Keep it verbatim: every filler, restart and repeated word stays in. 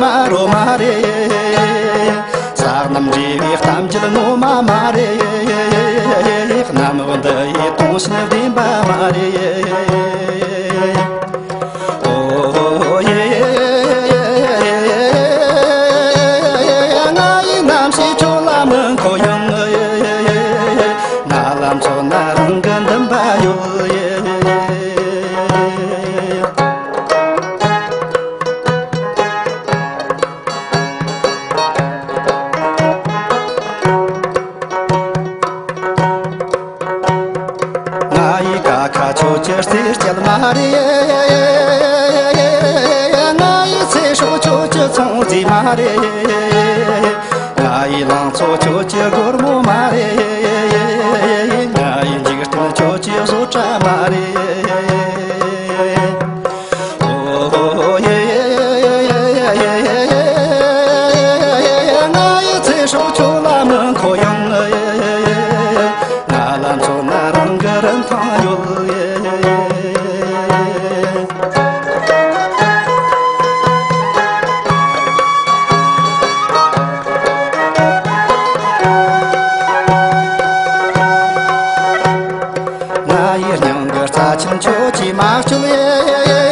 མ་རོ་མ་རེད། ས་རྣམས་འདྲེས་པའི་གཏམ་རྒྱུད་ངོ་མ་མ་རེད། གནམ་འོག་འདི་ཡི་དུང་ཕྱིན་བདེན་པ་མ་རེད། ཨོ་ཡེ། ང་ཡི་རྣམ་ཤེས་ཁྱོད་ལ་མི་མཁོ་ཡང་། ང་ལ་མཚོན་ན་རང་གི་འདུན་པ་ཡོད། ང་ཡི་ཀ་ཁ་ཁྱོད་ཀྱི་རྩེད་སྐྱེལ་མ་རེད། ང་ཡི་ཚེ་སྲོག་ཁྱོད་ཀྱི་ཚོང་རྫས་མ་རེད། ང་ཡི་ལང་ཚོ་ཁྱོད་ཀྱི་སྒོར་མོ་མ་རེད། ང་ཡི་འཇིག་རྟེན་ཁྱོད་ཀྱི་བཟོ་གྲྭ་མ་རེད། ཨོ་ཡེ། ང་ཡི་ཚེ་སྲོག་ཁྱོད་ལ་མི་མཁོ་ཡང་། ང་ལ་མཚོན་ན་རང་གི་རིན་ཐང་ཡོད། ང་ཡི་སྙིང་གི་རྩ་ཆེན་ཁྱོད་ཀྱིས་མ་བསྐྱོད།